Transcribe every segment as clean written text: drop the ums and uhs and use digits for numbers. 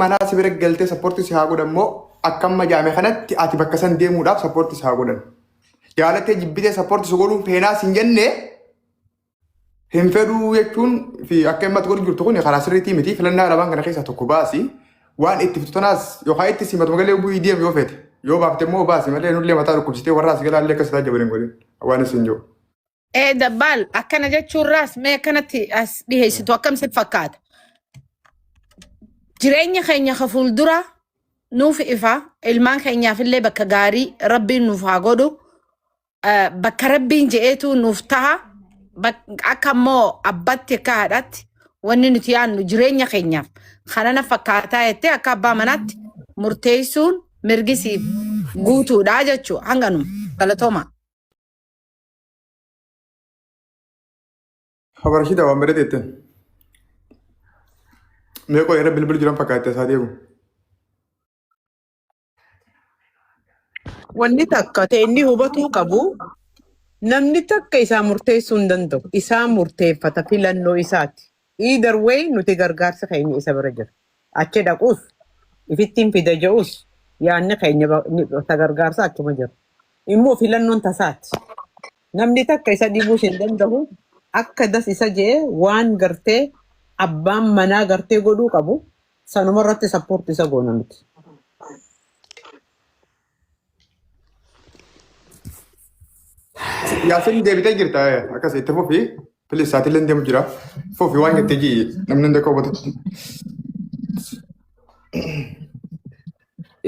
Manaa si bira galtee sappoortii si haa godhan moo akka amma jaame kanatti ati bakka san deemuudhaaf sappoortii si haa godhan. Jaalattee jibbitee sappoortii si godhuun feenaa sin jenne hin fedhuu jechuun fi akka himmatu godhu jirtu kun karaa sirriitii miti filannaa lamaan kana keessaa tokko baasi. Waan itti fixu tanaas yookaan itti simatu malee bu'ii deem yoo feete yoo baafte immoo baasi malee nullee mataa dhukkubsitee warra as galaallee akkas tajaajila hin godhin waan isin jiru. Ee dabbaal akkana jechuurraas mee akkanatti as dhiheessitu akkam si fakkaata? Jireenya keenya ka fuuldura nuuf ifa ilmaan keenyaaf illee bakka gaarii rabbiin nuuf haa godhu. Bakka rabbiin je'eetu nuuf taha. Akka immoo abbatti akka haadhaatti wanni nuti yaadnu jireenya keenyaaf kana na fakkaataa jettee akka abbaa manaatti murteessuun mirgi siif guutuudha jechuudha hanganuma galatooma. Habarashida waan bareedeetteen. Mee qoy irra bilbil jiran fakkaatti isaa deemu. Wanni takka ta'e inni hubatuu qabu namni takka isaa murteessuu hin danda'u. Isaa murteeffata filannoo isaati. Either way nuti gargaarsi keenya isa bira jira. Achi dhaquus ifittiin fida je'us yaadni keenya ta gargaarsa achuma jira. Immoo filannoon tasaati. Namni takka isa dhibuus hin danda'u. Akka das isa je'e waan gartee abbaan manaa gartee godhuu qabu sanuma irratti support isa goona nuti. Yaasin deebitee jirta akkas itti fufi. Please sa'aatiin deemu jira. Fufi waan jettee ji'i namni hundi akka hubatutti.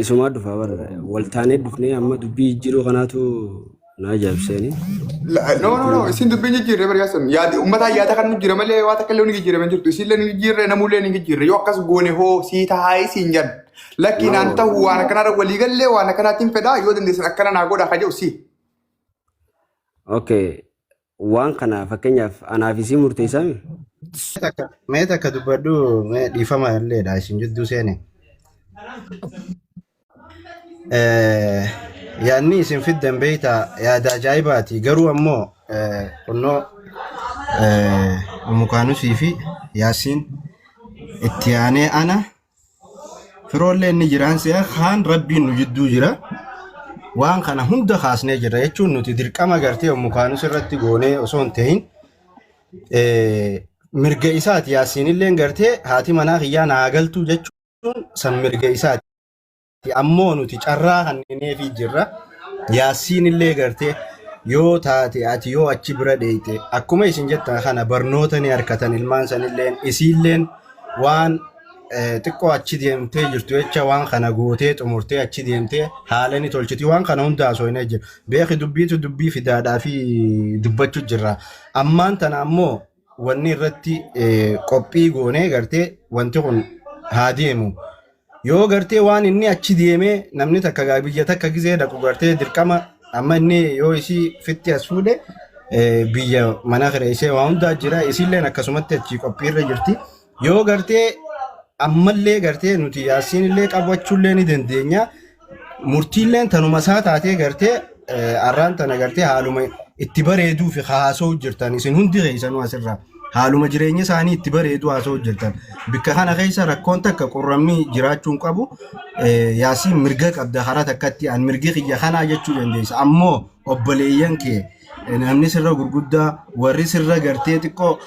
Isumaa dhufaa bara waltaanee dhufnee amma dubbii jijjiiruu kanaatu na ajaa'ibseeni. No, no, no, isin dubbiin jijjiirre bari yaasin. Yaadi uummataa yaada kan nu jira malee waan takka illee ni jijjiirame hin jirtu. Isin illee ni jijjiirre namullee ni jijjiirre. Yoo akkas goone hoo sii tahaa isiin jan. Lakki naan tahu waan akkanaarra walii gallee waan akkanaatiin fedhaa yoo dandeessan akkana naa godha ka jedhu si. Okay. Waan kana fakkeenyaaf anaaf isii murteessaami. Mee takka dubbadhu mee dhiifama illeedha isin jidduu seene. Yaadni isin fiddan beektaa yaada ajaa'ibaati garuu ammoo kunnoo Mukaanusii fi Yaasiin itti aanee ana Firoollee inni jiraan si'a kaan rabbiin nu jidduu jira. Waan kana hunda kaasnee jirra jechuun nuti dirqama gartee mukaanus irratti goonee osoo hin ta'in mirga isaati yaasiinillee gartee haati manaa kiyyaa naa galtuu jechuun san mirga isaati. Ammoo nuti carraa kannineefii jirra. Yaasiin illee gartee yoo taate ati yoo achi bira dheeyte akkuma isin jettan kana barnoota ni harkatan ilmaan sanilleen isiilleen waan xiqqoo achi deemtee jirtu jecha waan kana gootee xumurtee achi deemtee haala ni tolchiti waan kana hunda haasofnee jira. Beeki dubbiitu dubbii fidaadhaa fi dubbachuu jirra. Ammaan tana ammoo wanni irratti qophii goonee gartee wanti kun haa deemu. Yoo gartee waan inni achi deemee namni takka gaa biyya takka gizee dhaqu gartee dirqama amma inni yoo isii fitti as fuudhe biyya mana kireessee waa hundaa jira isiilleen akkasumatti achi qophiirra jirti. Yoo gartee ammallee gartee nuti yaasiin illee qabachuullee ni dandeenya. Murtiilleen tanuma isaa taatee gartee arraan tana gartee haaluma itti bareeduu fi haasa'u jirtan isin hundi keessanuu asirraa haaluma jireenya isaanii itti bareeduu haasa'u jirtan. Bikka kana keessa rakkoon takka qurramni jiraachuu hin qabu. Yaasiin mirga qabda karaa takkatti an mirgi kiyya kanaa jechuu dandeessa. Ammoo obboleeyyan kee namni sirra gurguddaa warri sirra gartee xiqqoo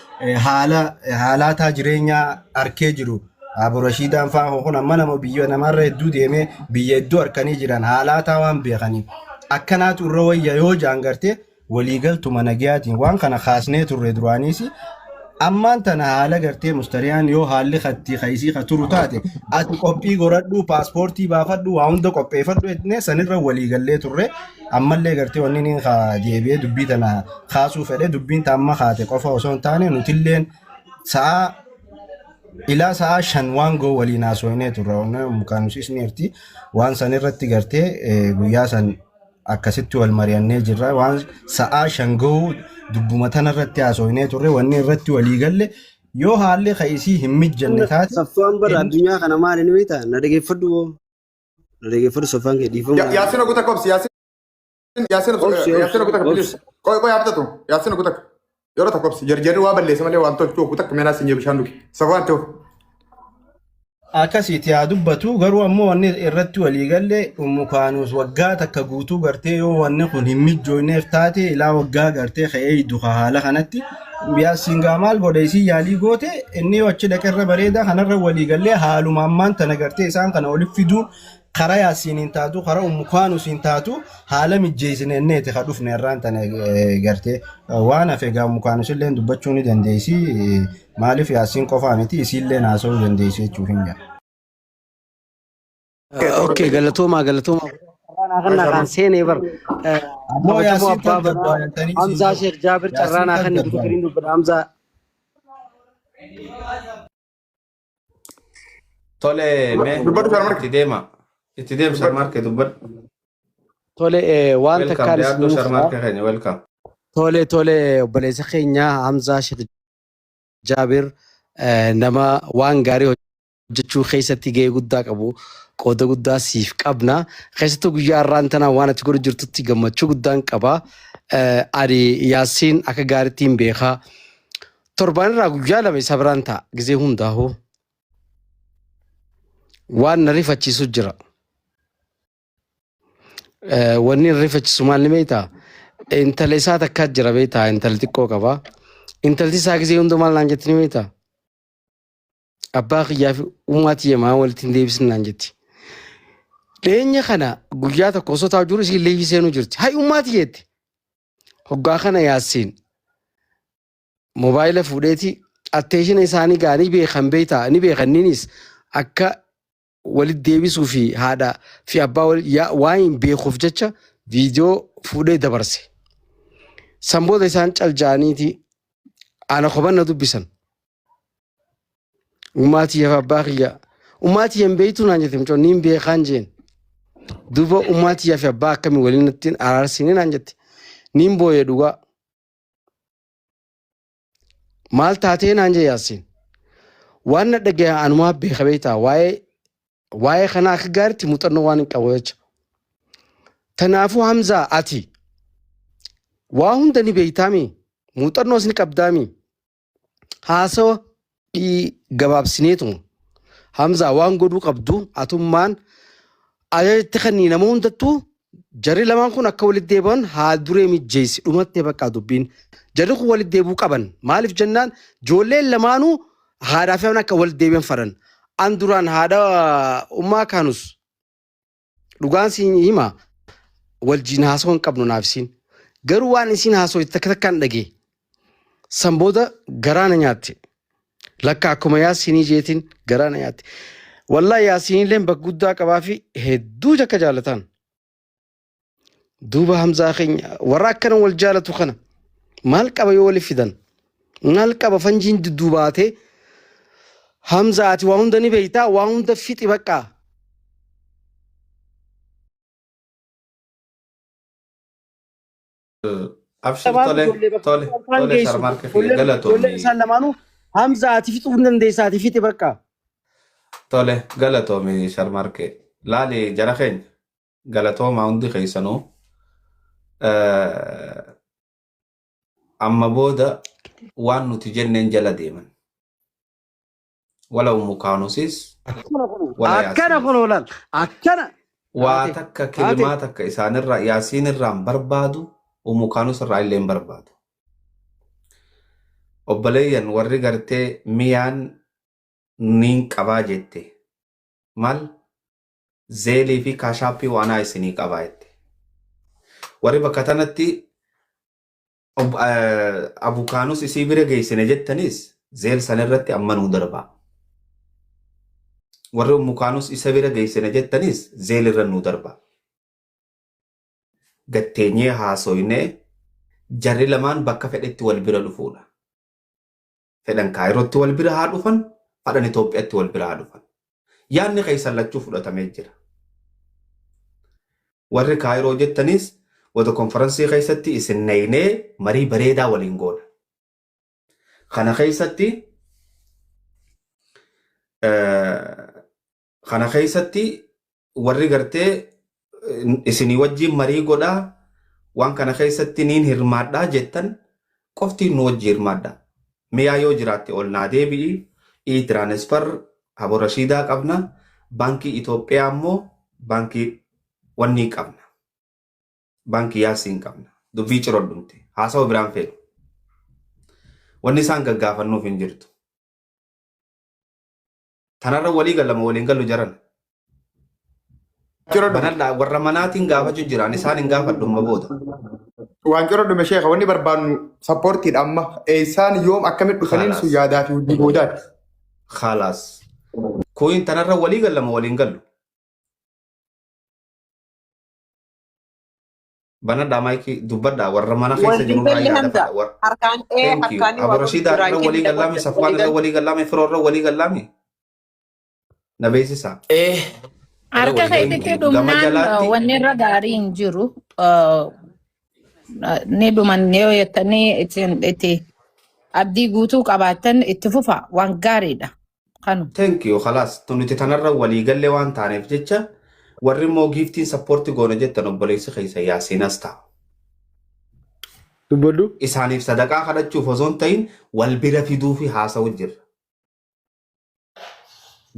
haala haalaataa jireenyaa arkee jiru Abu Rashiidaan fa'aa kun amma nama biyya namarra hedduu deemee biyya hedduu arkanii jiran haalaataa waan beekaniif akkanaatu irra wayya yoo jaan gartee waliigaltuma nagayaatiin waan kana kaasnee turre duraaniis ammaan tana haala gartee mustariyaan yoo haalli katti kaisii ka turu taate ati qophii goradhu paaspoortii baafadhu waa hunda qopheeffadhu jennee sanirra waliigallee turre ammallee gartee wanni inni ka deebi'ee dubbii tana kaasuu fedhe dubbiin ta amma kaate qofa osoo hin taane nutilleen sa'a ilaa sa'a 5 waan ga'u waliin haasofnee turre onnee mukaanusisni irti waan san irratti gartee guyyaa san akkasitti wal mari'annee jirra waan sa'aa 5 ga'u dubbuma tana irratti haasofnee turre wanni irratti walii galle yoo haalli ka isii hin mijjanne taate Saffaan bara addunyaa kana maali ni beektaa? Na dhageeffadhu boo. Na dhageeffadhu saffaan kee dhiifama. Yaasin ogu takka obsi Yaasin Yaasin Obsi Yaasin obsi ogu takka obsi. please. Qoy qoy haftatu Yaasin ogu takka. Yeroo takka obsi jarjarri waa balleessa malee waan tolchu ogu takka meenaa siin bishaan dhugi. Safaan ta'u. Akkasiiti haa dubbatu, garuu ammoo wanni irratti walii galle Ummu Kaanuus waggaa takka guutuu gartee yoo wanni kun hin mijjooyneef taate ilaa waggaa gartee ka'ee hiddu ka haala kanatti Yaasiin gaa maal godhe isii yaalii goote inni yoo achi dhaqe irra bareeda. Kanarra walii gallee haaluma ammaan tana gartee isaan kana olif fiduun karaa Yaasiin taatu, karaa Ummu Kaanuusiin taatu haala mijjeessine inneeti ka dhufne irraan tana. Gartee waan hafe gaa Ummu Kaanuus illee dubbachuu ni dandeessi. Maaliif Yaasiin qofaa miti, isiillee haasa'uu dandeessi jechuuf hin jira. Okay, galatoomaa, galatoomaa. Carraa naa kan seenee bar. Ammoo Kabajamoo Yaasiin abbaa banaa tasgabbaa'anii siin Hamzaa jiru. Sheekh Jaabir carraa Yaasiin naa kan tasgabbaa'e. giriin dubbadha Hamzaa. Tole, mee Dubbadhu, Sharmarke. itti deema. Itti deem, Sharmarke, dubbadhu. Tole, waan Welcome takkaan dhiyaadhu isin fedha. Sharmarke keenya, welcome. Tole, obboleessa keenya Hamzaa Sheekh Jaabir, nama waan gaarii hojjechuu keessatti gahee guddaa qabu, qooda guddaa siif qabna. Keessattuu guyyaa har'aan tana waan ati godhu jirtutti gammachuu guddaan qaba. Ani Yaasiin akka gaariitti hin beekaa. Torbaan irraa guyyaa 2 isa biraan ta'a gizee hundaa'u. Waan na rifachiisu jira. Wanni na rifachiisu maal ni beektaa? Intala isaa takkaa jira beektaa? Intala xiqqoo qaba. Intalti isaa gizee hunda maal naan jetti ni beektaa? Abbaa kiyyaa fi uumaa tiyya maa walitti hin deebisne naan jetti. Dhiyeenya kana guyyaa tokko osoo taa'u jiru isiin liifii seenuu jirti. Hay ummaa tiyyeetti. Hoggaa kana Yaasiin moobaayila fuudheeti attention isaanii gaa ni beekan beektaa, ni beekan, ninis akka walitti deebisuu fi haadha fi abbaa waan hin beekuuf jecha viidiyoo fuudhee dabarse. San booda isaan calja'aniiti ana kophan na dubbisan. Ummaa tiyya fi abbaa kiyya. Ummaa tiyya hin beektuu naan jette mucoon, niin beekaan jeen. Duuba ummaa tiyya fi abbaa akkamii waliin natti araarsine naan jette. Niin booye dhugaa. Maal taatee naan jee Yaasiin. Waan na dhagaya anumaa beeka beektaa, waa'ee kanaa akka gaariitti muuxannoo waan hin qabu jecha. Tanaafuu Hamzaa, ati waa hunda ni beektaami, muuxannoos ni qabdaami. Haasawa gabaabsineetuma. Hamzaa, waan godhuu qabdu atummaan ajajatti kannii nama hundattuu jarri lamaan kun akka walitti deebi'an haa duree mijjeessi, dhumattee bakka dubbiin. Jarri kun walitti deebi'uu qaban. Maaliif jennaan ijoolleen lamaanuu haadhaa fi akka walitti deebi'an fadhan. An duraan haadha ummaa kaanus dhugaan siin hima, waljiin haasawaa hin qabnu naaf isiin. Garuu waan isiin haasawaa takka takkaan dhagee. San booda garaa na nyaatte. Lakka akkuma Yaasinii jeetiin garaa na nyaatte. Wallahi Yaasiniilleen bakka guddaa qabaa fi hedduu takka jaalatan. Duuba Hamzaa keenya, warra akkana wal jaalatu kana maal qaba yoo waliif fidan? Maal qaba fanjiin dudduubaatee? Hamzaa, ati waa hunda ni beektaa, waa hunda fixi baqqaa. Abshir. Lamaan Tole. ijoollee bakka Tole. isaan Tole. geessu. Sharmarke kiyya, Ijoolleen galatoomi. isaan lamaanuu, Hamzaa, ati fixuu hin dandeessaa, ati fixi baqqaa. Tole, galatoomi Sharmarke. Laali jara keenya, galatoomaa hundi keessanuu. Amma booda waan nuti jenneen jala deeman. Wala Ummu Kaanusis Akkana kun wala akkana Yaasiinis. kun oolan akkana Waa taate takka taate. kilimaa takka isaanirraa, Yaasiinirraa hin barbaadu, Ummu Kaanus irraa illee hin barbaadu. Obboleeyyan, warri gartee miyaan niin qabaa jette maal Zelle fi Cash App waanaa isinii qabaa jette. Warri bakka tanatti Abukaanus isii bira geessine jettanis Zelle san irratti amma nuu darbaa. Warri Ummukaanus isa bira geessine jettanis Zelle irra nuu darbaa. Gatteenyee haasoynee jarri lamaan bakka fedhetti wal bira dhufuudha. Fedhan Kaayirootti wal bira haa dhufan, fedhan Itoophiyaatti wal bira haa dhufan. Yaadni keessan lachuu fudhatamee jira. Warri Kaayiroo jettanis wada konferansii keessatti isin naynee marii bareedaa waliin goona. Kana keessatti warri gartee isinii wajjin marii godhaa, waan kana keessatti niin hirmaadhaa jettan qofti nu wajji hirmaadhaa. Miyaa yoo jiraatte ol naa deebi'i, e-transfer. Abo Rashiidaa qabna. Baankii Itoophiyaa immoo baankii wannii qabna. Baankii Yaasiin qabna. Dubbii cirodhumte. Haasawa biraan feenu. Wanni isaan gaggaafannuuf hin jirtu. Tanarra walii galama waliin galu jaran. Ciro dhume. Banadhaa warra manaatiin gaafachuu jiraan isaan hin gaafadhu amma booda. Waan ciro dhume sheeka wanni barbaannu sappoortiidha amma. Eessaan yoom akkamitti dhufaniin sun Khalaas. yaadaa fi hojii boodaati. Khalaas. Kuyin tanarra walii galama waliin galu. Banadhaa maayikii dubbadhaa warra mana keessa Waliin jiru irraa galle yaada Hamza. fadha. Warra Harkaan ee Thank you. harkaanii Abu waa godhu Rashiidaa jira. irra walii gallaame, Safwaan irra walii gallaame, Firoo irra walii gallaame. Na beeksisaa. Eh, irra Harka walii galle. keetitti Thank you. Gama dhumnaan jalaatti wanni irra gaarii hin jiru. Ni dhumanne yoo jettanii itti abdii guutuu qabaattan itti fufa waan gaariidha. Kanu. Thank you. Khalaas. Nuti tanarra walii galle waan taaneef jecha warri immoo giiftiin sappoorti goona jettan obboleessi keessa Yaasiinas ta'a. Dubbadhu. Isaaniif sadaqaa kadhachuuf osoo hin ta'in wal bira fiduu fi haasa'u jirra.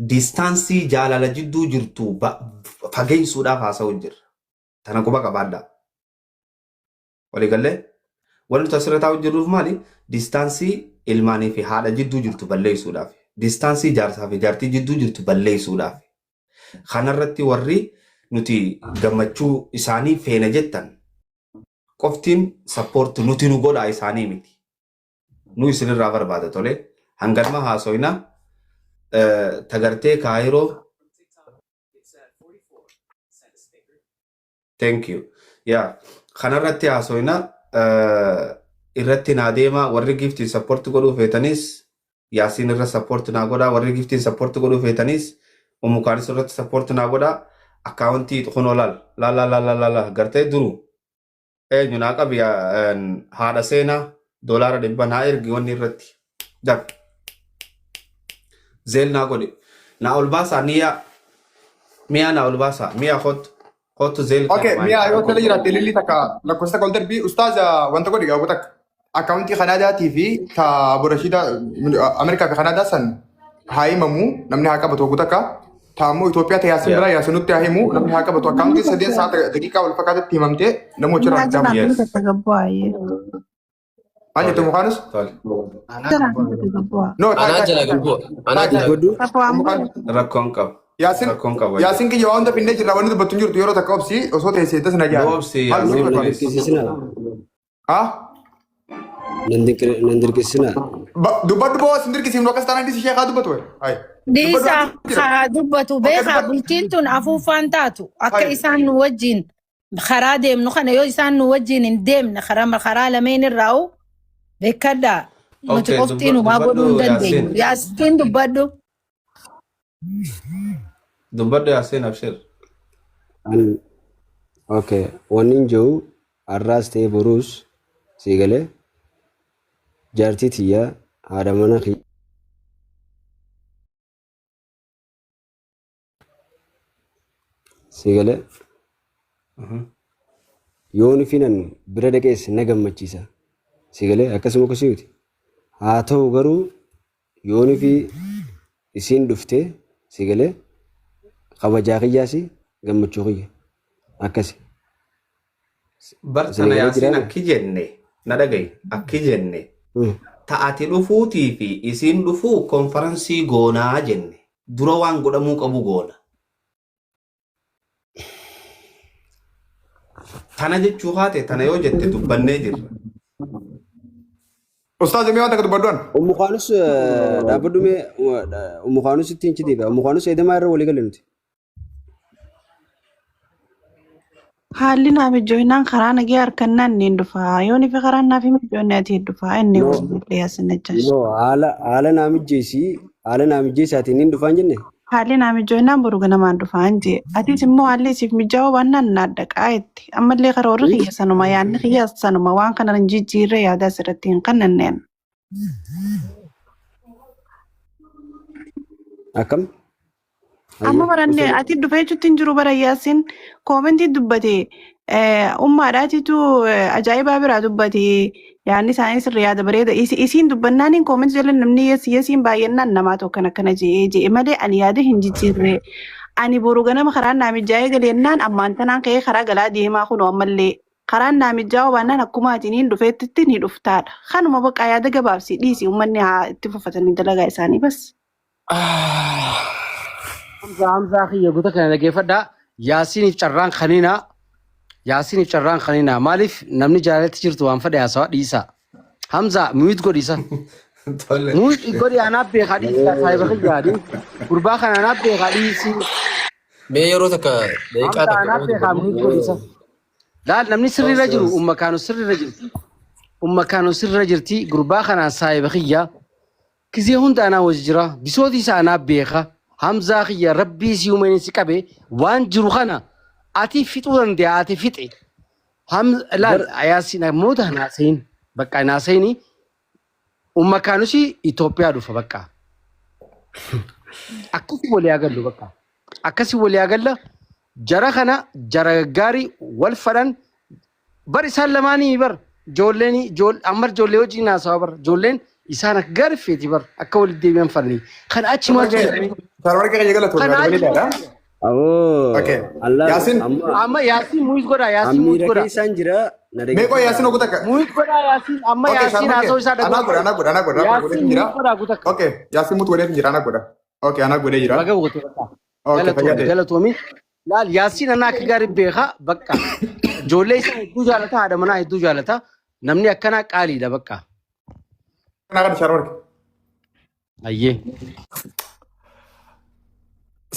Distaansii jaalala jidduu jirtu fageessuudhaaf haasa'u jirra. Tana quba qabaadhaa. Waliigallee wanti nuti asirra taa'u jirruuf maali? Distaansii ilmaanii fi haadha jidduu jirtu balleessuudhaaf. Distaansii jaarsaa fi jaartii jidduu jirtu balleessuudhaaf. Kanarratti warri nuti gammachuu isaanii feena jettan qoftiin sappoorti nuti nu godhaa isaanii miti. Nu isinirraa barbaada tole. Hanganuma haasoyna tagartee Kaayiroo. Thank you. Yeah. Kanarratti haasoyna irratti naa deema warri giftiin support godhuu feetanis Yaasiin irra support naa godhaa warri giftiin support godhuu feetanis Ummu Kaanis irratti support naa godhaa akkaawuntii kunoo laal laal laal laal laal laal gartee duru eenyu naa qabi haadha seenaa $100 naa ergi wanni irratti daf zeel naa godhi naa ol baasaa niyaa mi'a naa ol baasaa mi'a kottu kottu zeel Okay, kana mi'a yoo maayii tole jiraatte ililli takka lakkoofsa takka ol darbii ustaaza wanta godhi gaafuu takka. Akkaawuntii Kanaadaatii fi ta Abu Rashiida Ameerikaa fi Kanaadaa san haa himamu namni haa qabatu oguu takka. Ta ammoo Itoophiyaa ta Yaasin biraa Yaasinutti haa himu namni haa qabatu. Akkaawuntii sadeen sa'a daqiiqaa wal fakkaatatti himamtee nama hojii irraa Yes. Maal jettu Tole. Mukaanis? Tole. No, taa'e Anaa taa'e jala taa'e. gabbu'a. Anaa Taa'e jala taa'e. Dubbadhu. Mukaanis. Rakkoon qabu. Yaasin Rakkoon qabu. Yaasin kiyya waan hunda finnee jirra wanni dubbattu hin jirtu yeroo takka obsi osoo teessee tas na jaala. Obsi Maal Yaasin gochuu Nan barbaadde? please. dirqisiisinaa. Ah? Nan dirqisiisinaa. Dubbadhu boo sin dirqisiifnu akkas taanaan dhisi sheekaa dubbatu wayi. Hayi. Dubbadhu Dhiisaa waan jira. haa dubbatu Okay, beekaa dubbadhu. bultiin tun afuuffaan taatu akka Hayi. isaan nu wajjin karaa deemnu kana yoo isaan nu wajjin hin deemne karaa lameen irraa'u beekadhaa nuti Okay, qoftiin homaa godhuu dubbadhu hin dandeenyu. Yaasiin. Yaasiin dubbadhu. Dubbadhu Yaasiin abshir. An okay. Wanni hin jiru har'aas ta'ee boruus sii galee jaartii tiyyaa haadha mana kiyya sii galee yoon finan bira dhaqees na gammachiisa. Sii galee akkasuma akkasii miti. Haa ta'u garuu yoon fi isiin dhuftee sii galee kabajaa kiyyaas gammachuu kiyya akkasi. Bartana Sii galee Yaasiin jiraame. akki jenne na dhagayi akki jenne ta'ati dhufuutii fi isiin dhufuu konferansii goonaa jenne dura waan godhamuu qabu goona. Tana jechuu haate tana yoo jette dubbannee jirra. Ustaaz mee waan takka dubbadhu an. Ummu Kaanus dhaabbadhu mee Ummu Kaanus ittiin ci deebi'a. Ummu Kaanus eedamaa irra walii galle nuti. Haalli naa mijoofnaan karaa nagee harkannaan niin dhufa. Yoon ifi karaan naaf hin mijoofne ati dhufa. Inni No, waliin dhiyaasina jechaas. no haala haala naa mijeessii haala naa mijeessaatiin niin dhufaan jenne. Haalli naa mijoofnaan boru ganamaan dhufaan jee. Atis immoo haalli isiif mijaa'uu baannaan naa dhaqaa jetti. Ammallee karoorri kiyya sanuma yaadni kiyya sanuma waan kana hin jijjiirre yaada asirratti hin kannanneen. Akkam? Amma Hayyee baranne osoo ati dhufee jechuutti hin jiru bara Yaasin koomentii dubbate ummaadhaatitu ajaa'ibaa biraa dubbate yaadni isaanii sirri yaada bareeda isiin dubbannaaniin koomentii jala namni yes yesiin baay'inaan namaa tokko kan akkana je'ee je'e malee ani yaada hin jijjiirre ani boru ganama karaan naa mijaa'ee galeennaan ammaan tanaan ka'ee karaa galaa deemaa kunoo ammallee karaan naa mijaa'uu baannaan akkuma atiniin dhufeettitti ni dhuftaadha kanuma bakka yaada gabaabsi dhiisi uummanni haa itti fuffatanii dalagaa isaanii bas. Hamzaa Hamzaa kiyya goota kana dhaggeeffadhaa. Yaasiniif carraan kaninaa. Yaasiniif carraan kaninaa. Maaliif namni jaalalatti jirtu waan fedhe haasawaa dhiisaa. Hamzaa mute godhi isa. Tole. Mute godhi anaaf beekaa dhiisaa saahiba kiyyaa dhiisi. Gurbaa kana anaaf beekaa dhiisi. Mee yeroo takka daqiiqaa Hamzaa takka anaaf qofa beekaa dubbadhu. mute godhi isa. Laal namni sirriirra Obsi jiru obsi. umma kaanu sirriirra jirti. Umma kaanu sirriirra jirti. Gurbaa kanaan saahiba kiyyaa. Gizee hunda anaa wajji jira. Bisooti isaa anaa beeka. Hamzaa kiyya rabbii si uumeen si qabe waan jiru kana ati fixuu dande'a ati fixi. Laal Bar yaasi namoota hin haasayin bakka hin haasayini umma kaanusi Itoophiyaa dhufa bakka. Akkasi walii haa gallu bakka. Akkasi walii haa galla jara kana jara gaggaarii wal fadhan Bar isaan lamaanii bar ijoolleen amma ijoollee wajjin haasawa bar ijoolleen isaan akka gaarii feeti bar akka walitti deebi'an falanii kan achi maaltu jedhame Sarara kee galatoon kan yaada achi bareedaadha. maaltu jedhame aboo Okay. Allah Yaasin amma amma yaasiin muuyit godhaa yaasiin muuyit ammiira godhaa keessaan jira na mee qoy Yaasin dhaggeeffadhaa. ogu takka. muuyit godhaa yaasiin amma Okay, yaasiin Sharma haasa'uu kee. isaa Anaa dhaga'uu godha, anaa godha, anaa godha, anaa godha yaasiin jira. muuyit godhaa gutakka Okay, Yaasin mutu godhee jira, anaa godha. Okay, anaa godhee jira. baga goote bakka Okay, galatoomi fayyaa ta'e. galatoomi laal yaasiin anaa akka gaarii beekaa bakka ijoollee isaa hedduu jaalata haadha manaa hedduu jaalata namni akkanaa qaaliidha bakka Anaa godha Sharma kee. ayyee.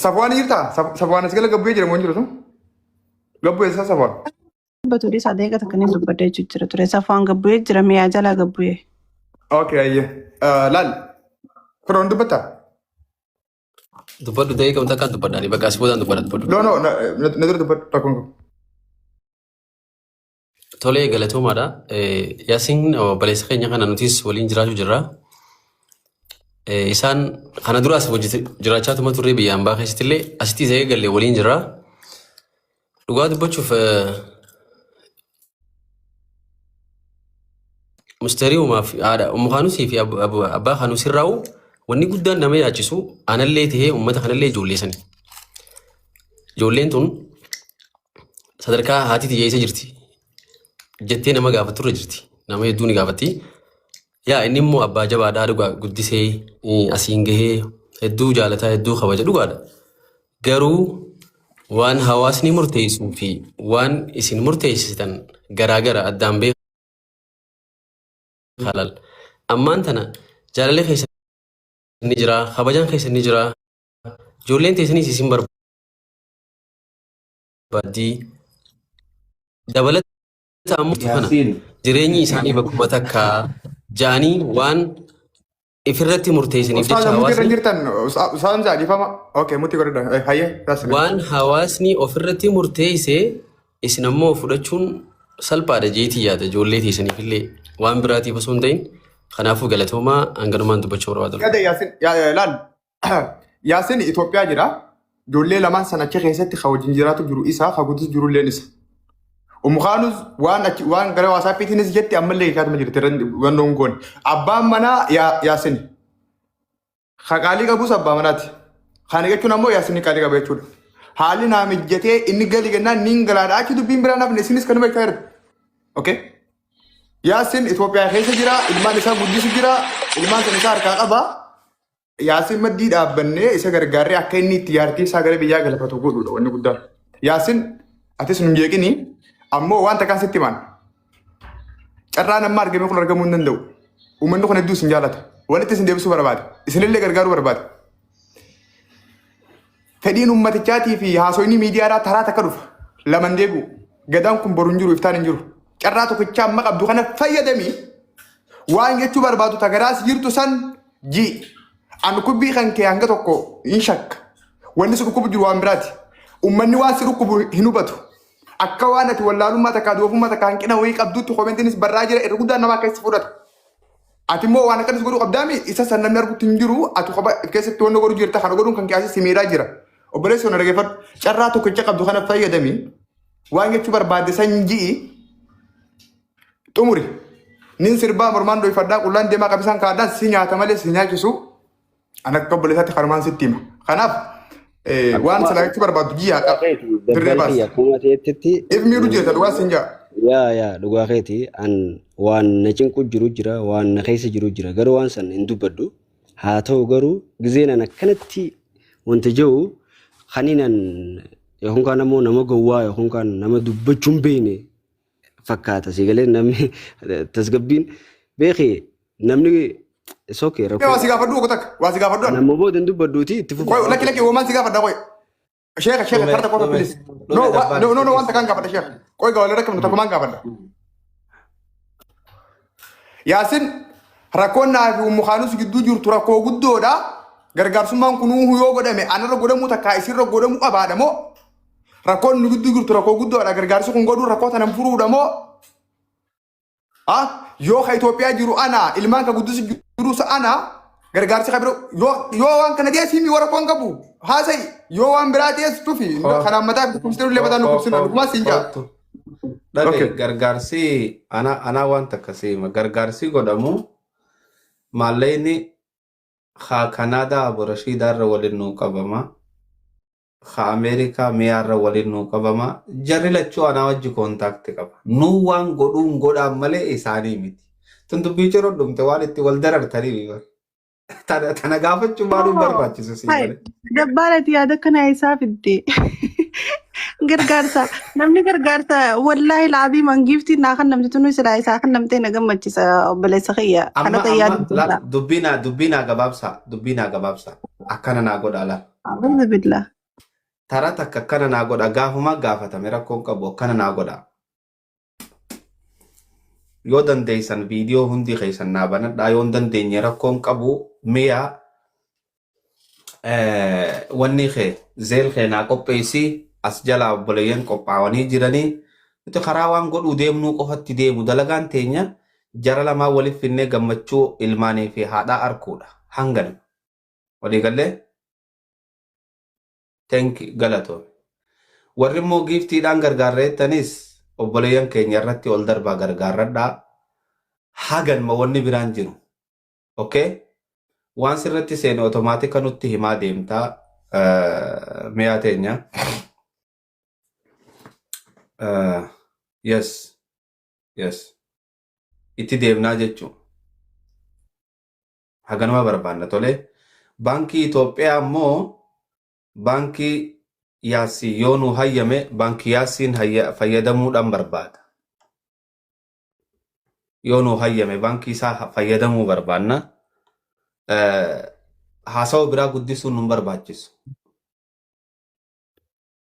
Safwaan jirtaa? Safwaan as gala gabbee jira moo hin jiru sun? Gabbee isaa Safwaan. Dubbatu dhiisaa deeqa takka ni dubbadha jechuun jira ture. Safwaan gabbu'ee jira mi'aa jalaa gabbu'ee. Okay, ayyee. Laal. Firoon dubbattaa? Dubbadhu daqiiqa takkaan dubbadha. Ani bakka as boodaan dubbadha dubbadhu. No, no, na na dura dubbadhu rakkoon qabu. Tolee galatoomaadha. Yaasiin obboleessa keenya kana nutis waliin jiraachuu jirra. Isaan kana duraas hojii jiraachaa tuma turre biyya ambaa keessatti illee asitti isa eegalle waliin jirra. Dhugaa dubbachuuf Musterii uumaaf haadha Ummu Kaanusii fi abbaa Kaanus irraa'u wanni guddaan nama yaachisu anallee tahee uummata kanallee ijoollee sani. Ijoolleen tun sadarkaa haati tiyya eessa jirti jettee nama gaafatturra jirti. Nama hedduu ni gaafatti. Yaa inni immoo abbaa jabaadhaa dhugaa guddisee asiin gahee hedduu jaalataa hedduu kabaja dhugaadha. Garuu waan hawaasni murteessuu fi waan isin murteessitan garaagara addaan beekaa laal. Ammaan tana jaalalli keessan ni jira, kabajaan keessan ni jira, ijoolleen teessanis isin barbaaddi. Dabalata ammoo kana Yaasiin jireenyi isaanii bakkuma takka ja'anii waan ifirratti murteessaniif Ustaaza jecha muti irra hawaasni jirtan Ustaaza Hamzaa dhiifama. Okay, muti godhadha. Hayyee taasifame. waan hawaasni ofirratti murteesse isin ammoo fudhachuun salphaadha jeetii yaada ijoollee teessaniif illee waan biraatiif osoo hin ta'in kanaafuu galatoomaa hanganumaan dubbachuu barbaadu. Yaada Yaasin laal Yaasin Itoophiyaa jira. Ijoollee lamaan sana achi keessatti ka wajjin jiraatu jiru isa ka guddis jiru illeen isa. Umukaanus waan achi waan gara waasaappiitiinis jetti ammallee hiikaatuma jirti irra wannoon goone. Abbaan manaa Yaasin. Ka qaalii qabus abbaa manaati. Kana jechuun ammoo Yaasin qaalii qaba jechuudha. Haalli naa mijjatee inni gali gennaan niin galaadha achi dubbiin biraan hafne isinis kanuma jechaa jirti. Okay. Yaasin Itoophiyaa keessa jira, ilmaan isaa guddisu jira, ilmaan sana isaa harkaa qaba. Yaasin maddii dhaabbannee isa gargaarree akka inni itti jaartii isaa gara biyyaa galfatu godhuudha wanni guddaan. Yaasin atis nun jeeqini ammoo waan takkaan sitti himan. Carraan amma argame kun argamuu hin danda'u. Uummanni kun hedduu isin jaalata. Walitti isin deebisuu barbaada. Isinillee gargaaruu barbaada. Fedhiin uummatichaatii fi haasoyni miidiyaadhaa taraa takka dhufa. Laman deebi'u. Gadaan kun boru hin jiru, iftaan hin jiru. Carraa tokkichaa amma qabdu kana fayyadamii waan jechuu barbaadu tagaraas jirtu san ji. An dhukubbii kan kee hanga tokko hin shakka. Wanni si dhukkubu jiru waan biraati. Uummanni waan si dhukkubu hin hubatu. Akka waan ati wallaalummaa takkaa doofummaa takkaa hanqina wayii qabdutti koomentiinis barraa jira irra guddaan namaa keessa fudhata. Ati immoo waan akkanas godhuu qabdaami isa san namni argutti hin jiru ati kopha keessatti wanna godhu jirta kana godhuun kan kee asii si miidhaa jira. Obboleessi kana dhaggeeffadhu. Carraa tokkicha qabdu kana fayyadami. Waan jechuu barbaadde san ji'i xumuri. Nin sirbaa mormaan dhoyfadhaa qullaan deemaa qabisaan kaadhaan si nyaata malee si nyaachisu. An akka obboleessaatti kanumaan sitti hima. Kanaaf waan Akkuma silaa jechuu barbaaddu ji'i haa dhugaa qabu. keeti Dirree dabbal baasi. kiyya akkuma ta'etti If miidhu jirta dhugaa siin jaa. Yaa yaa dhugaa keeti an waan na cinqu jiru jira waan na keessa jiru jira garuu waan san hin dubbadhu haa ta'u garuu gizeen an akkanatti wanta jiru kaniin an yookaan kaan ammoo nama gowwaa yookaan kaan nama dubbachuu hin beekne fakkaata si galee namni tasgabbiin beeki namni it's okay Waa rakkoo si gaafadhu ogo takka. Waa si gaafadhu an an. ammoo booda hin dubbadhuuti itti fufa Qoy waan lakki ta'e. lakki woman si gaafadha qoy. Sheekha sheekha Dhume karta qofa dhume please. dhume No dabbaan no no no waan itti takkaan gaafadha sheekha. Qoy gawaa rakkifnu takkumaan gaafadha. Yaasin rakkoon naa fi Ummu Kaanus gidduu jirtu rakkoo guddoodha. Gargaarsummaan kunuu yoo godhame anarra godhamuu takkaa isirra godhamuu qabaadha moo? Rakkoon nu gidduu jirtu rakkoo guddoodha. Gargaarsi kun godhuu rakkoo tanan furuudha moo? Ah, yoo ka Itoophiyaa jiru ana, ilmaan ka guddisu jirus ana, gargaarsi ka biroo yoo yoo waan kana ta'es himi warra koon qabu. Haasa'i yoo waan biraa ta'es tufi kanaan mataa dhukkubsitee illee mataa nu dhukkubsina dhugumaa siin jaa. Kottu. Dhaga'i Okay. gargaarsi ana anaa waan takka siima gargaarsi godhamu maallaqni haa Kanaadaa Abu Rashiidaa irra waliin nuu qabama. Haa Ameerikaa miyaa irra waliin nuu qabama. Jarri lachuu anaa wajji koontaakti qaba. Nuu waan godhuun godhaan malee isaanii miti. Tun dubbii ciroo dhumte waan itti wal darartanii bar. Tana tana gaafachuu maaluun barbaachisu sii Hai, malee. Dabbaarati yaada kana isaa fidde. Gargaarsa namni gargaarsa wallaahi laabii mangiiftii naa kan namti tunu silaa isaa kan namtee na gammachisa obboleessa kiyya Amma kana amma xayyaadu laal dubbii naa dubbii naa gabaabsaa dubbii naa gabaabsaa akkana naa godhaa laal. A'uudhu billah. Tara takka akkana naa godha gaafuma gaafatame rakkoon qabu akkana naa godha. Yoo dandeessan viidiyoo hundi keessan naa banadhaa yoo hin dandeenye rakkoon qabu mi'a wanni kee zeel kee naa qopheessi as jalaa obboleeyyan qophaawanii jiranii nuti karaa waan godhuu deemnuu qofatti deemu dalagaan teenya jara lamaa waliif finnee gammachuu ilmaanii fi haadhaa arkuudha hangana waliigallee thank you galatoomi. Warri immoo giiftiidhaan gargaarra jettanis obboleeyyan keenya irratti ol darbaa gargaarradhaa. Haganma wanni biraan jiru. Okay? Waan sirratti seene otomaatika nutti himaa deemtaa mi'aa teenya. Yes. Yes. Itti deemnaa jechuun. Haganuma barbaanna tole. Baankii Itoophiyaa immoo baankii Yaasii yoo nu hayyame baankii Yaasiin fayyadamuudhaan barbaada. Yoo nu hayyame baankii isaa fayyadamuu barbaanna. Haasawa biraa guddisuun nu barbaachisu.